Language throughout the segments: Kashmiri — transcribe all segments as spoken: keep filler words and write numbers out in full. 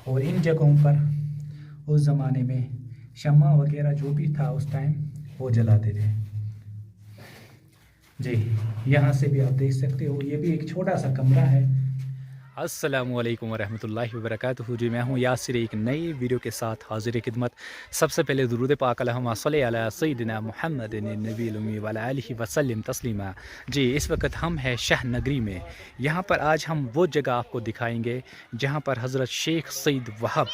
اور ان جگہوں پر اس زمانے میں شمع وغیرہ جو بھی تھا اس ٹائم، وہ جلاتے تھے۔ جی، یہاں سے بھی آپ دیکھ سکتے ہو، یہ بھی ایک چھوٹا سا کمرہ ہے۔ السلام علیکم ورحمۃ اللہ وبرکاتہ۔ جی، میں ہوں یاسر، ایک نئے ویڈیو کے ساتھ حاضر خدمت۔ سب سے پہلے درود پاک، اللہم صلی علی سیدنا محمد النبی الامی وعلی آلہ وسلم تسلیما۔ جی، اس وقت ہم ہیں شاہ نگری میں۔ یہاں پر آج ہم وہ جگہ آپ کو دکھائیں گے جہاں پر حضرت شیخ سید وہب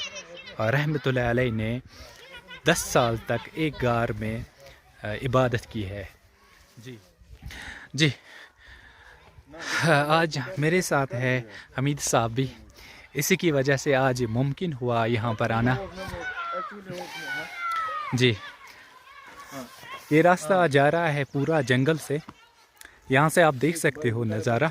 رحمۃ اللہ علیہ نے دس سال تک ایک غار میں، آ، عبادت کی ہے۔ جی، جی۔ آج میرے ساتھ ہے حمید صاحب بھی، اسی کی وجہ سے آج ممکن ہوا یہاں پر آنا۔ جی، یہ راستہ جا رہا ہے پورا جنگل سے۔ یہاں سے آپ دیکھ سکتے ہو نظارہ۔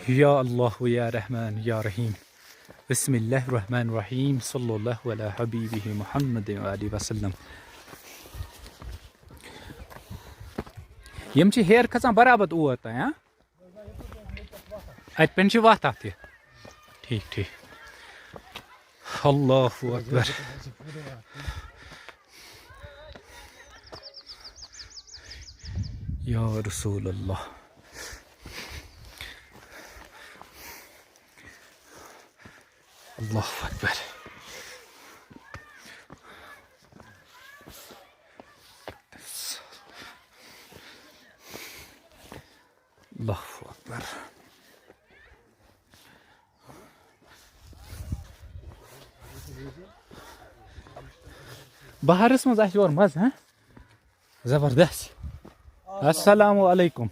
یا اللہ یا رحمان یا رحیم۔ بسم اللہ الرحمن الرحیم۔ صلی اللہ علی حبیبہ محمد و علیہ وسلم۔ یم چھ ہیر کھسان برابر اور تام، ہاں؟ اتہ پٮ۪ٹھ چھِ وتھ اتھ یہِ۔ ٹھیک، ٹھیک۔ اللہ اکبر۔ یا رسول اللہ۔ اللہ اکبر۔ اللہ اکبر۔ بہارس منٛز آسہِ یورٕ مزٕ، ہاں؟ زبردست۔ السلام علیکم۔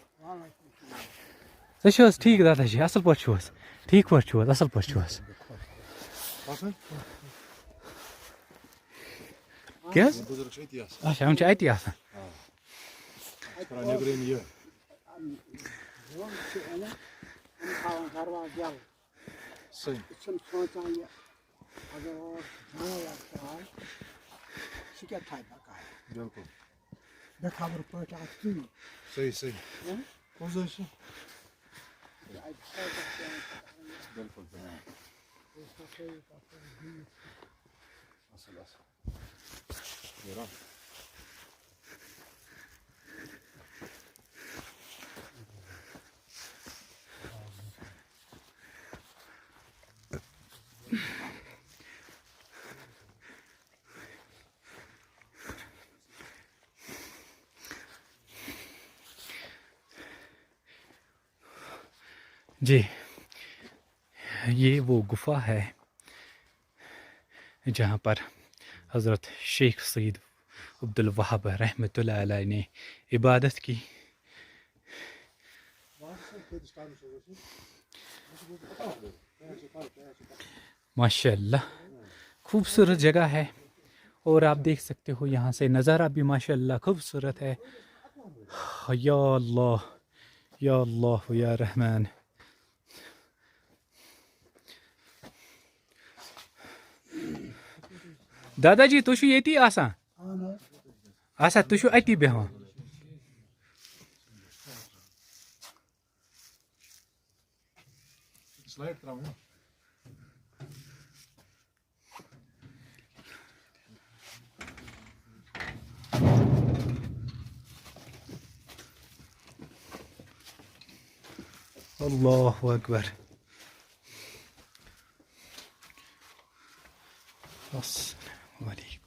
تُہۍ چھِو حظ ٹھیٖک دادا جی؟ اَصٕل پٲٹھۍ چھِو حظ؟ ٹھیٖک پٲٹھۍ چھِو حظ؟ اَصٕل پٲٹھۍ چھِو حظ؟ کیٛاہ حظ؟ بُزرگ چھِ أتی آسان۔ اچھا، یِم چھِ اَتی آسان۔ آ۔ کران نیٚبرِم یہِ۔ یِم چھِ اَنان، یِم تھاوان دروازٕ یَلہٕ۔ صحیح۔ أسۍ چھِنہٕ سونٛچان یہِ، اگر اوس جانور تہِ آو، سُہ کیٛاہ تھایہِ بقایا؟ بِلکُل۔ بے خبر پٲٹھۍ آسہِ ژٕے۔ صحیح، صحیح۔ ہہ؟ کُس حظ چھُ؟ یہِ اَتہِ چھُ سڑکَس پٮ۪ٹھ۔ بِلکُل، بِلکُل۔ کُس ہسا یہِ پَتہٕ بِہِتھ؟ اَصٕل، اَصٕل۔ نیرو۔ جی، یہ وہ گفا ہے جہاں پر حضرت شیخ سید عبدالوہاب رحمۃ اللہ علیہ نے عبادت کی۔ ماشاء اللہ، خوبصورت جگہ ہے۔ اور آپ دیکھ سکتے ہو یہاں سے نظارہ بھی ماشاء اللہ خوبصورت ہے۔ یا اللہ، یا اللہ، یا رحمان۔ دادا جی، تُہۍ چھِو ییٚتی آسان؟ آسا، تُہۍ چھِو اَتی بیٚہوان؟ اللہ اکبر۔ السلام علیکم۔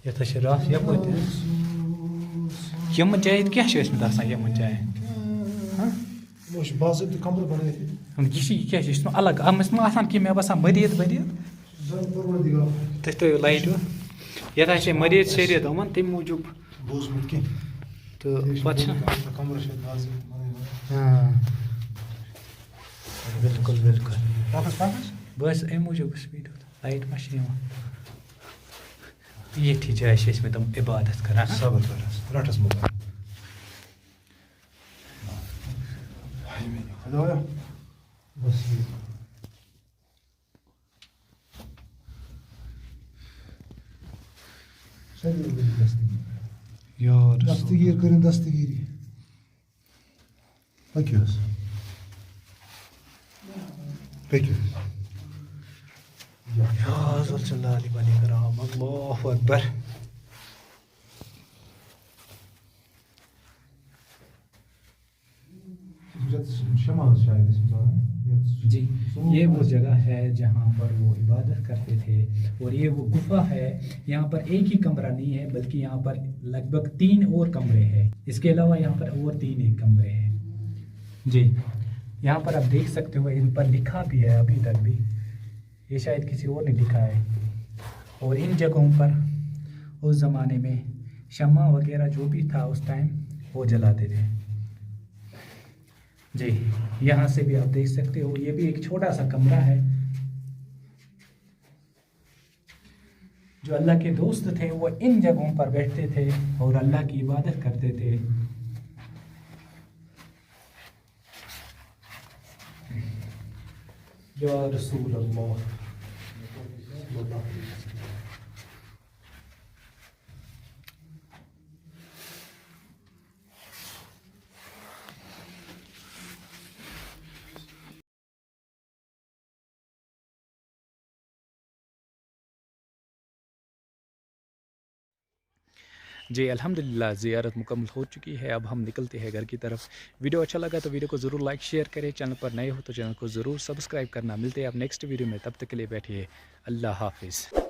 یتھ حظ چھِ رَس یَپٲرۍ تہِ حظ۔ یِمَن جایَن کیٛاہ چھِ ٲسمٕتۍ آسان یِمَن جایَن؟ ہاں؟ یِمو چھِ باضٲبطہٕ کَمرٕ بَنٲوِتھ ییٚتہِ۔ یہِ چھِ، یہِ کیٛاہ چھِ؟ یہِ چھُنہٕ الگ، اَتھ منٛز چھُنہٕ آسان کینٛہہ، مےٚ باسان مٔریٖد ؤریٖد۔ زَن پروردگار۔ تُہۍ تھٲیِو لایِٹ وۄنۍ۔ یَتھ حظ چھِ مٔریٖد شریٖعت یِمَن، تَمہِ موٗجوٗب۔ بوٗزمُت کینٛہہ۔ تہٕ یہِ چھُ پَتہٕ چھُنہٕ۔ بوٗزمُت، کَمرٕ چھِ اَتھ باضٲبطہٕ بَنٲوِتھ۔ ہاں۔ بِلکُل، بِلکُل۔ پَکھ حظ، پَکھ حظ۔ بہٕ حظ اَمہِ موٗجوٗب اوسُس ویٖڈیو تُلان۔ لایِٹ ما چھِ یِوان؟ ییٚتھی جایہِ چھِ ٲسمٕتۍ تِم عبادت کران، ہاں؟ صبر کر حظ، رَٹ حظ موبایِل۔ Hello, hello. بس۔ سٲری ؤلِو دستگیٖر۔ یار۔ دستگیٖر کٔرِن دستگیٖری۔ پٔکِو حظ۔ پٔکِو۔ یا ذا الجلال والاکرام، اللہ اکبر۔ شمال شاید ٲسۍ وَنان، یَتھ جی، سُہ یہ وہ جگہ ہے جہاں پر وہ عبادت کرتے تھے، اور یہ وہ گفا ہے، یہاں پر ایک ہی کمرہ نہیں ہے، بلکہ یہاں پر لگ بھگ تین اور کمرے ہیں۔ اس کے علاوہ یہاں پر اور تین ایک کمرے ہیں۔ جی، یہاں پر آپ دیکھ سکتے ہو، ان پر لکھا بھی ہے ابھی تک بھی، یہ شاید کسی اور نے لکھا ہے۔ اور ان جگہوں پر اس زمانے میں شمع وغیرہ جو بھی تھا اس ٹائم، وہ جلاتے تھے۔ جی، یہاں سے بھی آپ دیکھ سکتے ہو، یہ بھی ایک چھوٹا سا کمرہ ہے۔ جو اللہ کے دوست تھے، وہ ان جگہوں پر بیٹھتے تھے اور اللہ کی عبادت کرتے تھے۔ یا رسول اللہ۔ جی، الحمدللہ، زیارت مکمل ہو چکی ہے، اب ہم نکلتے ہیں گھر کی طرف۔ ویڈیو اچھا لگا تو ویڈیو کو ضرور لائک شیئر کریں، چینل پر نئے ہو تو چینل کو ضرور سبسکرائب کرنا۔ ملتے ہیں اب نیکسٹ ویڈیو میں، تب تک کے لیے بیٹھیے، اللہ حافظ۔